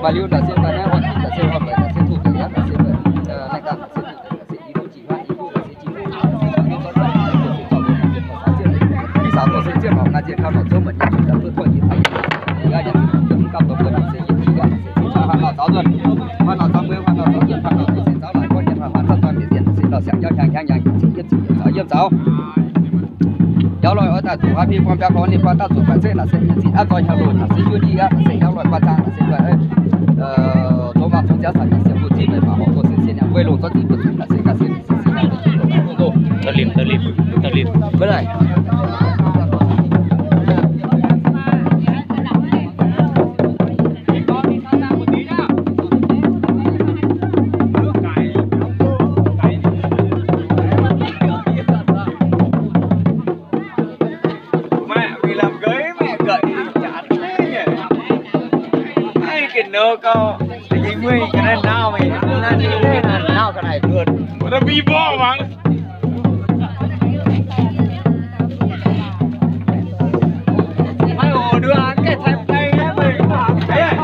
Maaih liuz naaic se maaih naaiv horh jieqv naaic se horh mbeix naaic se duqv nzengc aqv naaic se, naaiv ganh naaic se duqv nzengc naaic se i duqv jiex huaav i duqv naaic se jiex huaav, i duqv naaic se zorqv zorqv naaic se zorqv zorqv naaic se zorqv zorqv, i saax dorh se zieqv mangc nqaai nzieqc gauh norqc zouv maiv nyiex zuqc daaih duqv torqv yie haiz yie gauh dongh guonv naaic se yie jiex yie gauh naaic se cingx caux haaix nauc zaux nzuonx, haaix nauc zaux mbuo, haaix nauc zaux nzuonx, haaix nauc zaux se zaux laaix gorngv nyei haaix nauc zaux zaux mienh nzieqc naaic se ndau siangx jauv hnyangx hnyangx hnyangx cingx yiem cingx yiem caux yiem zaux. Yauv loih oix daaih zuqc haaix fingx buang biauv gorngv ninh buang daav zuqc baeqc ceqv naaic se mienh zinh aqv nzoih hnyouv loh naaic se juov ndiev aqv naaic se yauv loih buang zaang naaic se zoux mangc zungv ziangv caux yie sienx mbuo zinh meih baac horpc doz se sienx yangh guei longc zorqv zinh mbuo zuqc naaic se ga'sie se sienx yangh guei longc. Da'limc, da'limc, da'limc, maiv daaih. Mẹ, mày làm gới mẹ gợi tình chán thế nhỉ? Ai, cái nớ cậu, cái gì mày, cái này nao mày, cái này nao cái này luôn. Nó bị bỏ mà. Mày ổ đưa án cái thằng này nhá, mày bảo cái này.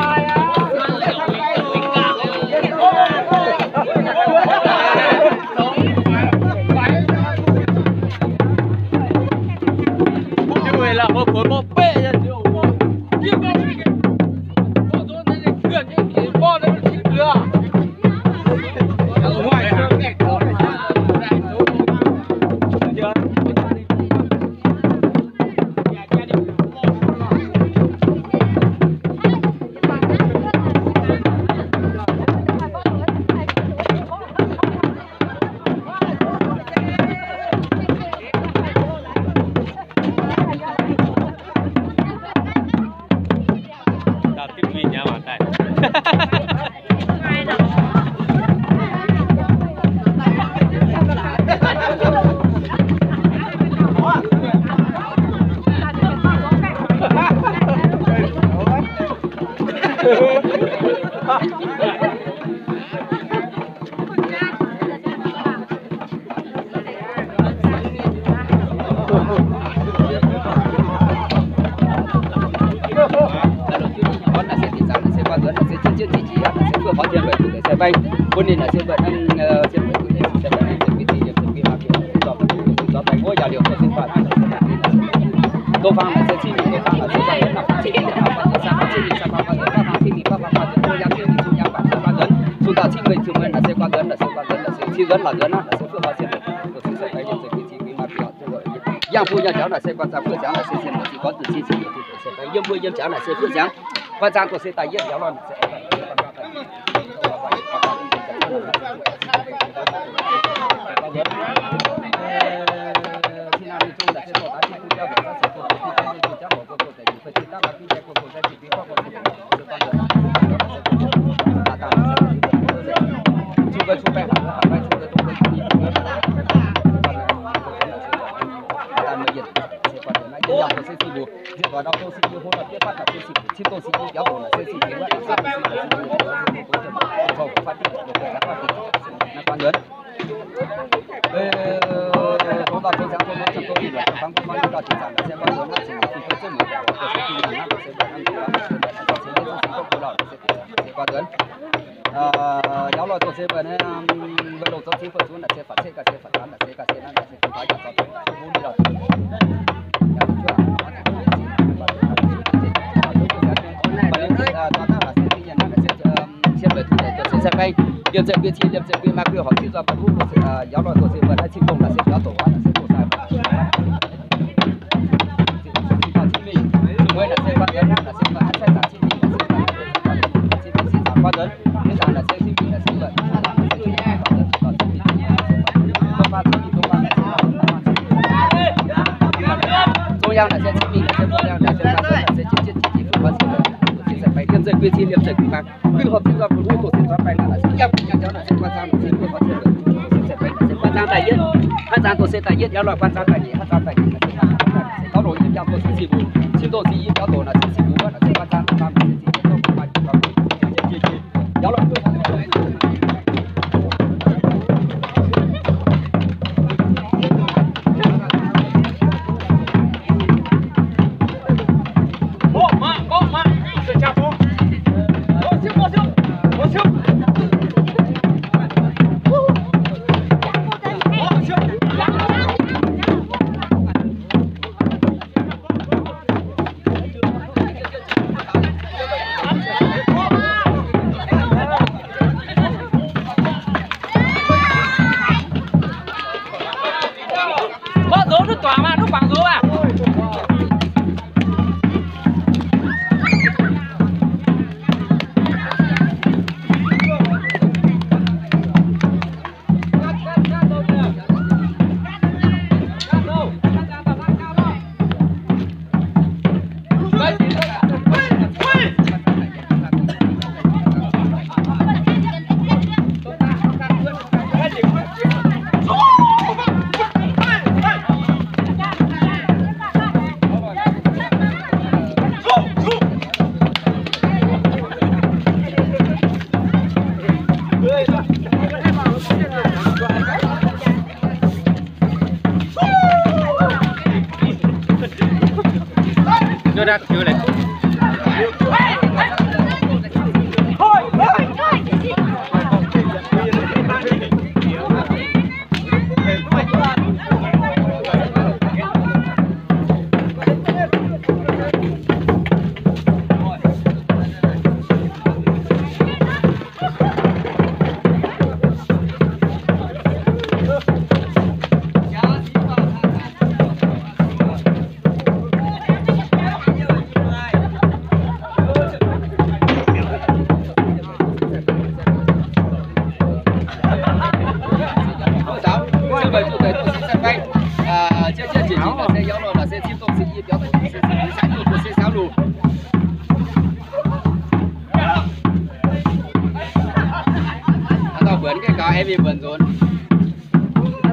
Yangh mbuo yangh jaux naaic se guanh zaang fuoqv ziangx naaic se sienx mbuo zinh gorngv zuqc cing cing se baeng. Yiem mbuo yiem jaux naaic se fuoqv ziangx, guanh zaang doqc se daaih yietv yaux lorh. Yauv loih doqc se mbuo naaiv, mbuo longc zorqv cingv fai zunv naaic se faatv ceqv ga'sie faatv zanv naaic se ga'sie naaiv naaic se fai yaac zorqv mbuo mingh lauh. Liemh zeqc mbuo cin, liemh zeqc mbuo maaih mbuo horpc cingv zorqv mbuo wuov, yauv loih doqc se mbuo naaiv cingv dongh naaic se biaux doqc naaic se doqc sai. Guv horpc cingv zorqv mbuo wuov doqc se zorqv baeng naaic se yangh guv nyei jauv naaic se guanh zaang naaic se guanh zaang daaih yietv, haaix zaang doqc se daaih yietv, yauv loih guanh zaang daaih nyeic, haaix zaang daaih nyeic, gauv longx yiem jangx doqc se cing mbuo, cing doqc se yiem jauv doqc naaic se cing mbuo wuov naaic se guanh zaang daaih maaih mbuo se cing doqc guanh zaang daaih yietv, yauv loih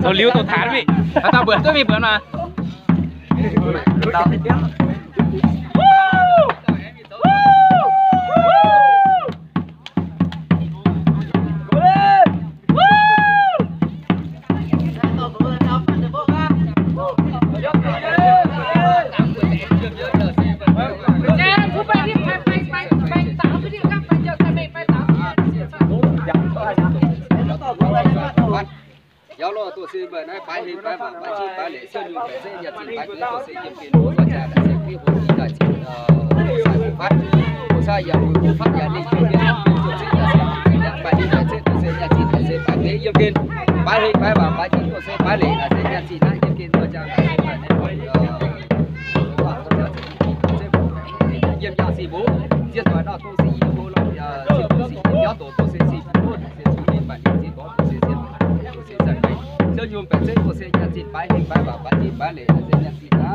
Zoux liuz doqc taanx mingh. Haaix dauh mbuonx duqv mingh mbuonx maah. Yauv lorh, doqc se mbuo naaiv baaix heng baaix waac baaix jieqv baaix leic, siouv nyungc baeqc zeiv nyaanh zinh baaix geix, doqc se yiem gen wuov jaa naaic se fiev hung i daaih cingx, sai fu fatv, fu sai yaac fu fatv yaac ninh yiem gen, doqc se yaac se baaix heng baeqc zeiv, doqc se nyaanh zinh baeqc zeiv, doqc se baaix geix yiem gen, baaix heng baaix waac baaix jieqv, doqc se baaix leic naaic se nyaanh zinh naaiv yiem gen wuov jaa naaic se baaix leic, yiem yaac si mbuo, ziex doic nor doqc se yie mbuo lorh, ziex doic se yie mbuo doqc, doqc se si mbuo, doqc se si mbuo baaix leic ziex doic, doqc se sienx, doqc se sienx, siouv nyungc baeqc zeiv, doqc se nyaanh zinh baaix heng baaix waac baaix jieqv baaix leic naaic se nyaanh zinh naaiv.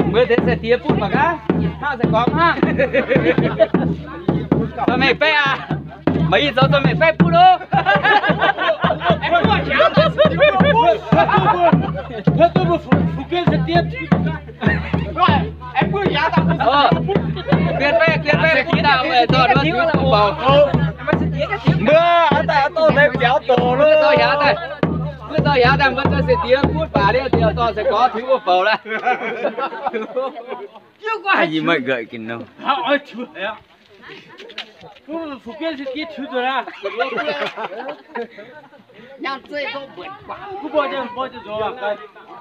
Mbuo deix sai diex butv mangc gaax, hnangv se gorngv hnangv. Zoux mengh baeqv aac, maaih i zoux zoux mengh baeqv butv oc. Guen baeqv, guen baeqv butv daaih, dorh duqv bouc. Mbuo aav daaih dorh deix biaux doqc lo. Mbuo dorh hiaangx daaih, mbuo dorh se diex butv baac liuz diex dorh se gorngv tiux wuov bouc laaix. Yie meih gaax gin nor.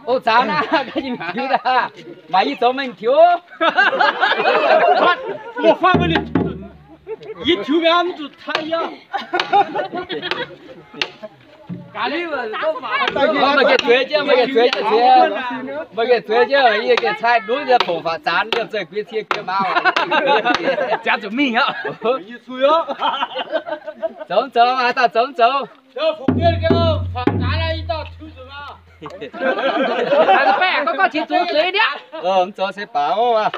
O, zaanx aqv, ga'naaiv tiux daaih. Maaih yie zoux mengh tiux. Yie tiux mi'aqv, mv zuqc taaih yie. Meih gengh zueiz jienv, meih gengh zueiz jienv, meih gengh zueiz jienv, yie gengh cai ndungv nyei, fongc faatv zaanx liemh zeih guiex cie guiex maaz. Jangx zuqc mingh aqv. Zoux mv zoux, haaix dauh zoux mv zoux. Mv zoux se baac oc.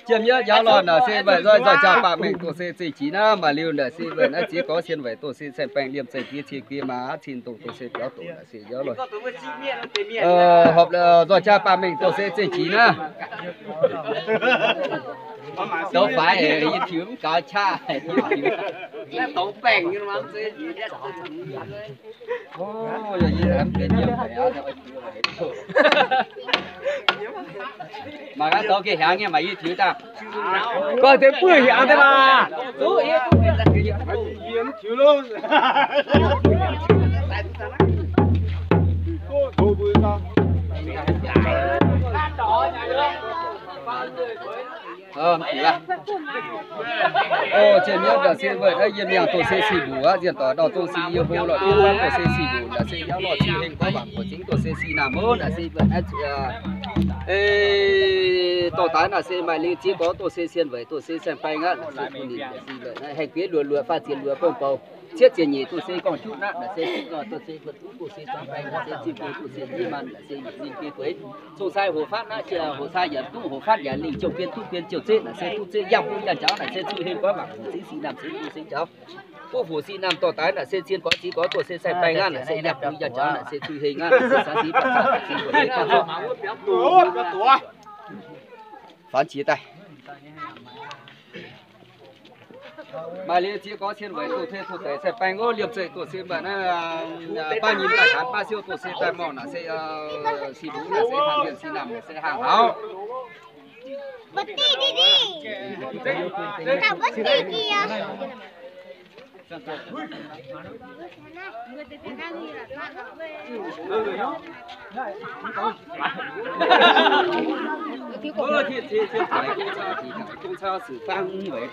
Jiem yie yaac lorh naaic se nzoih nzoih jaa baamh mengh doqc se zeiv jiex naaiv, maaih liuz naaic se naaiv ziex gorx sien weic doqc se saeng-baengh liemh zeih guiex cie guiex maaz aqv, cin dongh doqc se biaux doqc naaic se yaac lorh. Horpc nzoih jaa baamh mengh doqc se zeiv jiex naaiv. Zoux faix yie tiux mv gaux qaqv. Mangc gaax zoux geh hiaangx nyei, maaih yie tiux daaih. Gorngv deix buov hiaangx deix maah. O, zienh nyouv naaic se mbuo naaiv yiem yangh doqc se sih mbuoqc aqv. Zienh doic dorh zong sih yie hlo lorqc, yie dorh doqc se sih mbuoqc naaic se yaac lorh zienh hengh gorngv mangc buatc zingv doqc se sih naamh mouv naaic se mbuo naaiv, dorh daaih naaic se maaih lingh ziex gorx doqc se sien weic doqc se saeng-baengh aqv. Naaic se bun ninh naaic se hengh bieqc luoqc luoqc faah ziex luoqc bong bouc. Cietv ziepc nyeic duqv se gorngv juqv naqv, naaic se duqv se buonv duqv, duqv se zuangx baeng, naaic se zinh biei, duqv se zinh maanh, naaic se yietc zinh biei gueix. Cong-sai hoc fatv naqv, hoc sai yaac duqv, hoc fatv yaac lingh, jouh bien duqv bien jouh zeqv, naaic se duqv zeqv yangh bun yangh jaux, naaic se zuiz-heng goiv mangc hoc zingv sic naamh zingv duqv se jaux. Buv hoc sic naamh dorh daaih, naaic se zien goiv zingv goiv duqv se sai baeng aqv, naaic se yangh bun yangh jaux, naaic se zuiz-heng aqv, naaic se sanx sic baac zinh duqv heng ganh zorqv. Faanx qiex daaih. Maaih liuz ziex gorx cien weic duqv tei duqv deix sai baeng ov, liemh zeih duqv se mv baac naaiv baav nyim daaih gaanx baav siou duqv se daaih morngh naaic se si mbuo naaic se haangh mienh si naamh naaic se haangh hauv.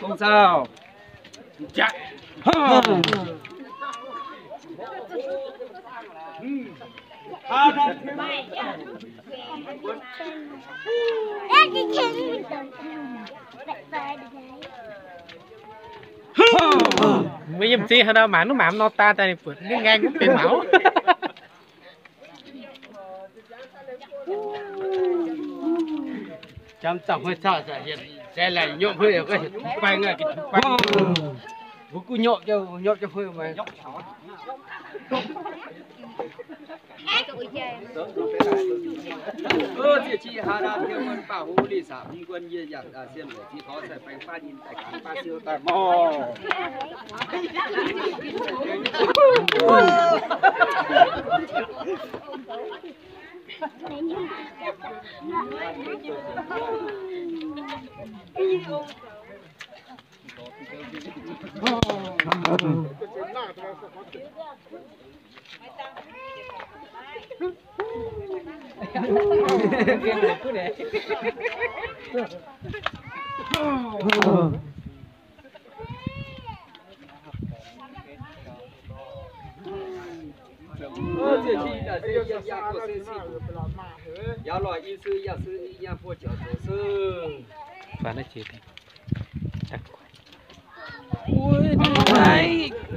Gong cau, gong cau, gong cau. Mbuo yiem zinh haaix nor mangc, mv mangc nor daaih daaih ninh buatc ninh ngaengh mv benx maux. Jam zangc hnoi caux hietc se laengc nyopv hnoi, hietc baeng, hietc baeng. Mbuo gunv nyopv, nyopv jienv hnoi maah. Ziec qiex haa naan, Tien Mun, Baaux Hungh, Lih Saac, Hungh Guon, Yie Yangh, Sien Weic, Ziex Gorx, Sai Baeng, Baav Nyim, Daaih Gaanx, Baav Siou, Daaih Morh.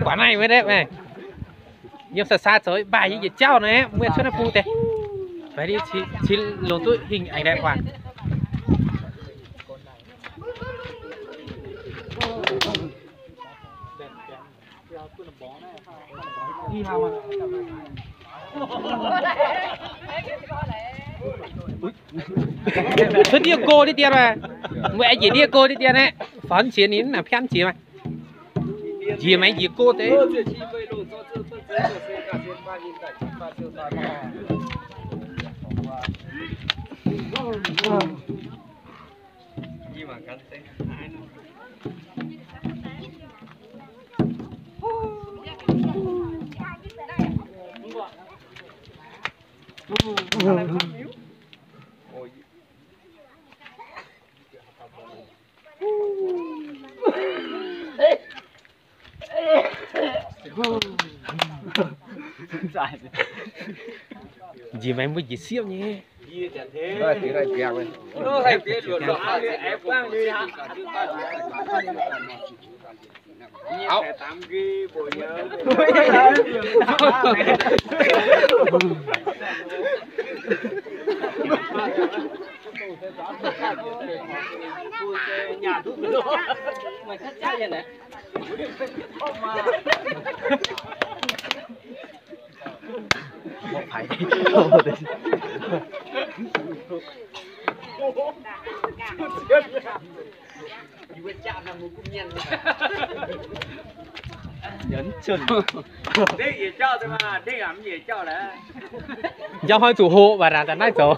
Buatc naaiv maiv deix maah. Yiem saa saa zoux mbaih yie yietc jauv naaiv, mbuo cuotv naaiv bung deix. Fai cingx longc duqv hingh aengx daaih waac. Cuotv ndiev go diqv dien maah. Mbuo aengx njiec ndiev go diqv dien naaiv, faaux jiex ninh mv nangc pianv jiex maah. Njiec maengx njiec go deix. Njiec maengx mbuo njiec siepv nyei. Njang hnoi zuqc hoqc mv baac naaic daaih naaiv zoux.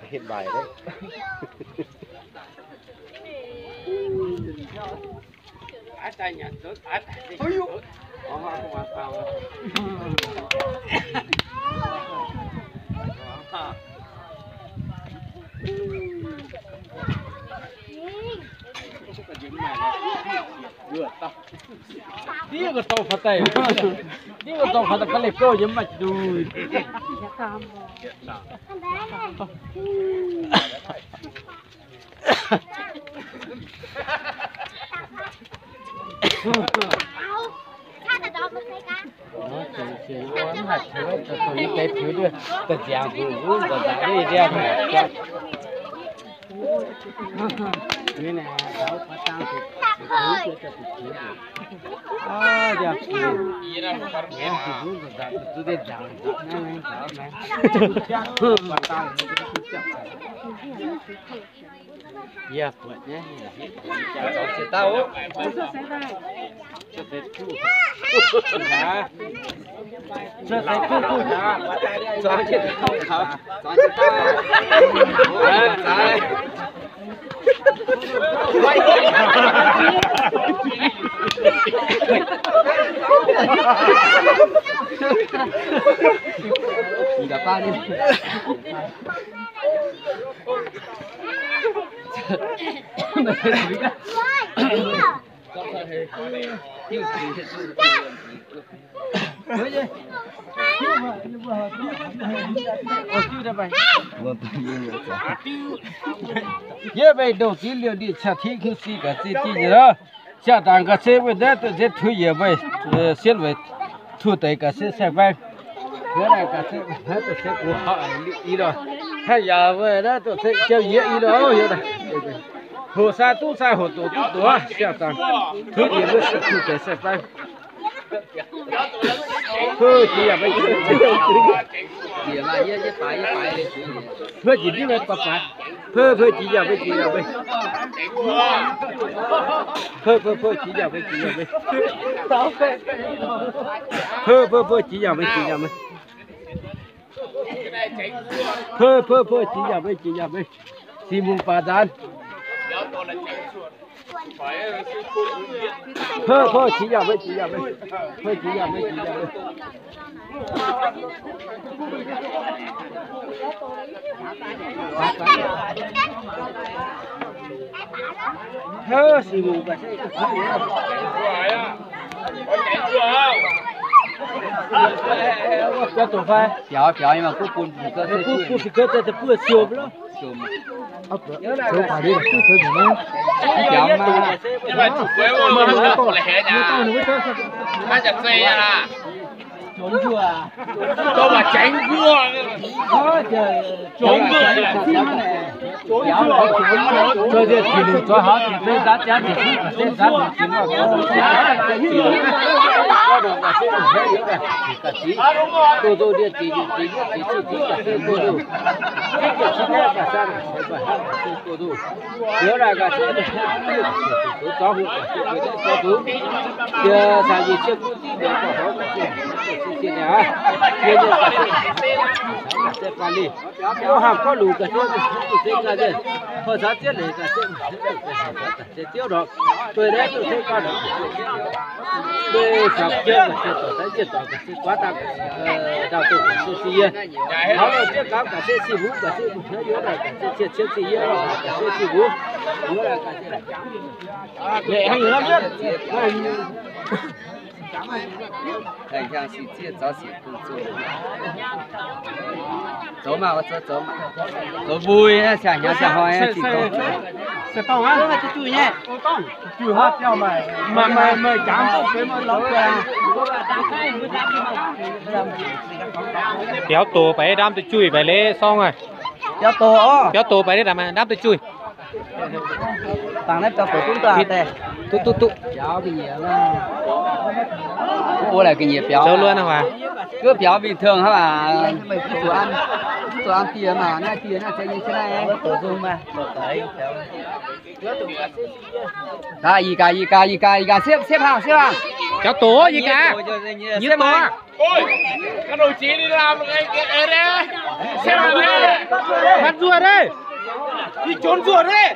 Hitv mbaih. Div ga'dorh faaux daaih, div ga'dorh faaux daaih ga'lih gouv yiem maaih duih. Yie mbuo ndongc ziex liouh ndie ciangv tingv kungx si gaax se jiex nyei lorqc. Siang-dangx gaax se wuov naaiv duqv nziex tuix yiec mbuo sienv weic tuh deix gaax se saeng-faang. Wuov naaiv gaax se hnangv duqv se gux hauv i nor. Hnangv yaac mbuo naaiv duqv se jauv yiec i nor. Hoqc sai duqv sai, hoqc doqc duqv doqc. Siang-dangx tuix yiec mbuo sienv tuh deix saeng-faang. Hpeuv jiex yaac maiv jiex. Hpeuv jiex ndiev maiv baaix baaix. Hpeuv, hpeuv jiex yaac maiv jiex yaac maiv. Hpeuv, hpeuv, hpeuv jiex yaac maiv jiex yaac maiv. Hpeuv, hpeuv, hpeuv jiex yaac maiv jiex yaac maiv. Hpeuv, hpeuv, hpeuv jiex yaac maiv jiex yaac maiv. Singx Mungz baac nzaanx. Hpeuv, hpeuv jiex yaac maiv jiex yaac maiv. Hpeuv jiex yaac maiv jiex yaac maiv. Hpeuv, Singx Mungz baac se biaux doqc fai? Biaux, biaux, bun, bun, bun, bun, bun, bun, bun, bun, Zoux mangc, zoux, zoux mangc, zoux mbuo, siang hnyangx siang hnoi, biaux doqc baac ndamv duqv juih baac leiz sorng aqv. Biaux doqc baac ndamv duqv juih. Duqv, duqv, duqv. Zoux luonx aqv. Ih gaax, ih gaax, ih gaax, ih gaax, siepv, siepv hlang, siepv hlang. Biaux doqc, ih gaax. Nyiec doqc aqv. Mangc nzuonx naaiv.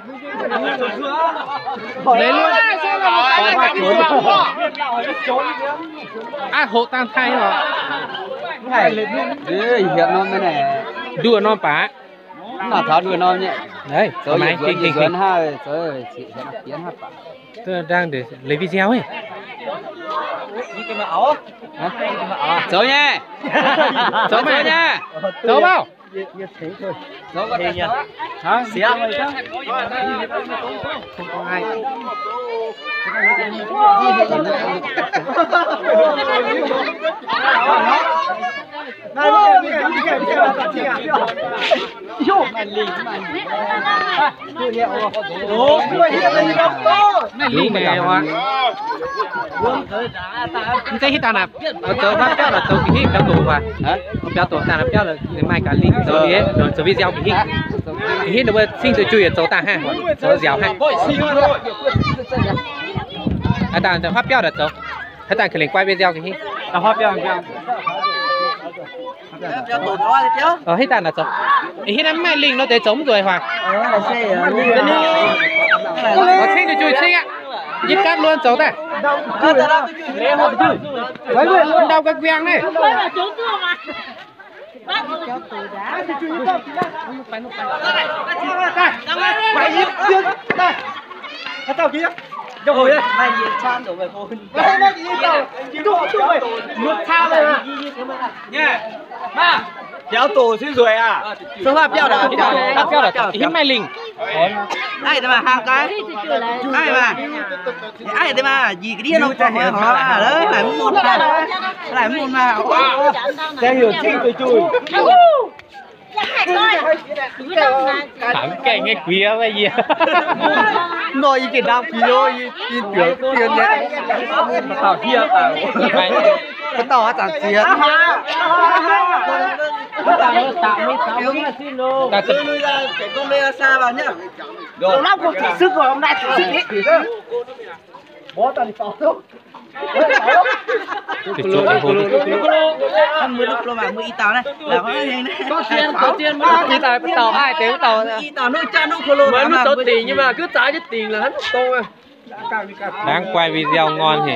Aav, hoqc dangh taaih oc. Nduov norm baac. Naaiv taux nduov norm nyei. Zoux yietc nzuonx yietc nzuonx hnangv, zoux diex hnangv baac. Đang để lấy video ấy. Zoux nyei. Zoux maiv? Zoux maiv? Maiv lingh nyei wuov. Mv zeiz hitv daaih naaic, zoux naaiv biauv lorqc, zoux ga'hingv biauv doqc waac. Biauv doqc daaih naaiv biauv lorqc, ninh maaih ga'lingh zoux liuz, zoux video ga'hingv. Ga'hingv ninh mbuo cing duqv juih zoux daaih hnangv, zoux nziaauc hnangv. Aav dangh huaav biauv naaic zoux, aav dangh ka'lengc guai video ga'hingv. Hitv daaih naaic zoux. Hitv naaiv maaih lingh nor deix zoux mv nzueic huaac. Cing duqv juih cing aqv. Yie gaatv luonx zoux daaih. Ndau ga'nguaengc naaiv. Biauv doqc se nzueic aqv. Biauv doqc, hitv maaih lingh. Aiv deix maaih hlang gaax. Aiv maaih. Aiv deix maaih njiec ga'ndiev nor gorngv horv, laaic mv mun maah. Laaic mv mun maah. Mv gaengh nyei guix maiv yie. Nor yie gengh ndau guix lo, yie, yie juoc dien nyei. Dauh hiev dauh. Dauh haaix zanc ziex. Mbuo dauh aiv deix dauh. Mv zoux dingc nyei maah, gux zaaix jienv dingc lorqc, hnangv dongh. Đáng quay video ngon hỉ.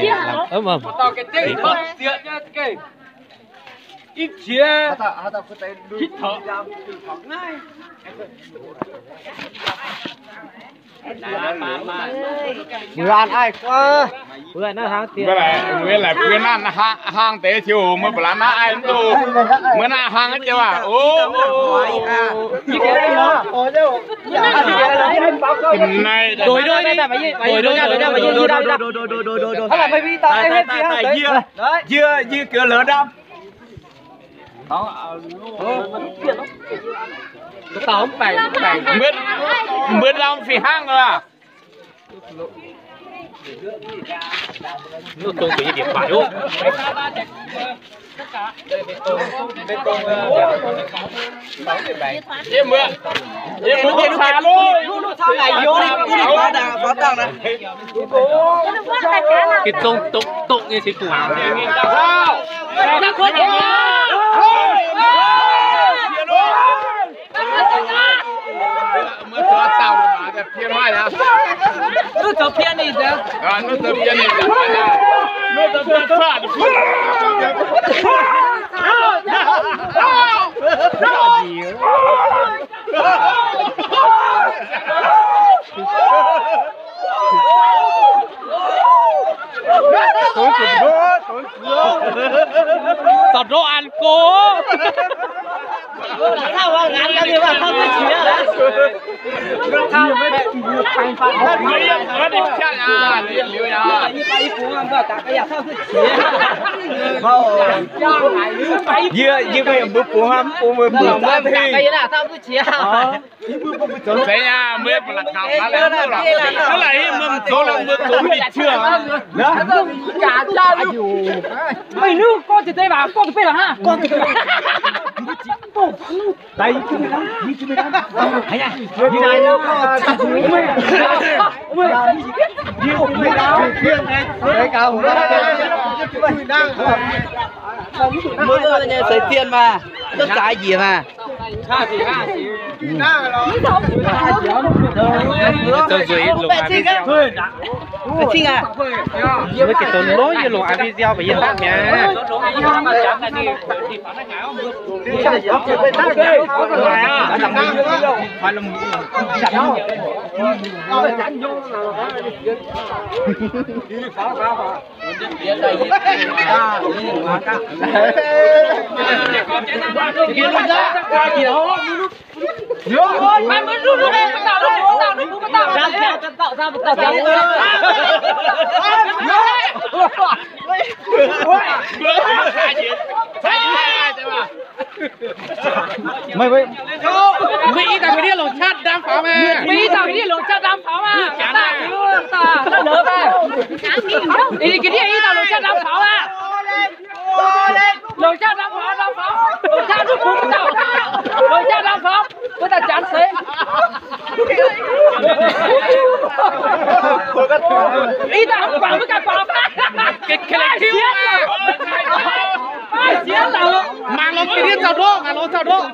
Mbuo an aiv guaav. Mbuo naaiv hnangv deix. Mbuo laaic, mbuo laaic mbuo naaiv hnangv, hnangv deix ziouc mbuo ba'laqc naaiv aiv mv duqv. Mbuo naaiv hnangv jienv waac. O, o, o. Ndoih ndoih, ndoih ndoih, ndoih ndoih. Yie, yie geux lorz ndamv. Mbuo, mbuo ndamv fih hnangv aqv. Yie mbuo, yie mbuo xaar loh. Ga'zong doqc doqc nyei se gu'nguaaz. Mbuo zoux dauh maah, pien maiv aqv. Mbuo zoux pien ninh zoux. Mbuo zoux pien ninh zoux. Zaux ndoqv an go. Yie, yie mbuo bungx hnamv, bungx mbuo bungx mv daaih. Zeiz aqv, mbuo ba'laqc kaux gaax laengz duqv lorqc. Duqv laaic mbuo mv zoux lorqc, mbuo zoux mv deix cuotv. Meih nuv gorngv jiex deix waac gorngv duqv betv lorqc hnangv. Mbuo nyei seix zien maah, duqv zaaix njiec maah. Zoux nzueic longc aa video. Mbuo gengh zoux longx yie longc aa video baac yie daaih mi'aqv. Meih, meih, meih i dauh ga'ndiev longc qaqv ndaam faaux maah. Meih i dauh ga'ndiev longc qaqv ndaam faaux maah. Ga'ndiev i dauh longc qaqv ndaam faaux maah. Longc qaqv ndaam faaux, ndaam faaux. Longc qaqv duqv bungx dauh. Longc qaqv ndaam faaux. Mbuo daaih janx seix. I dauh mv baac mbuo ganh baac. Maaih sieqv lorqc. Maaih sieqv lorqc. Mangc longx ga'ndiev zaux ndoqv, mangc longx zaux ndoqv.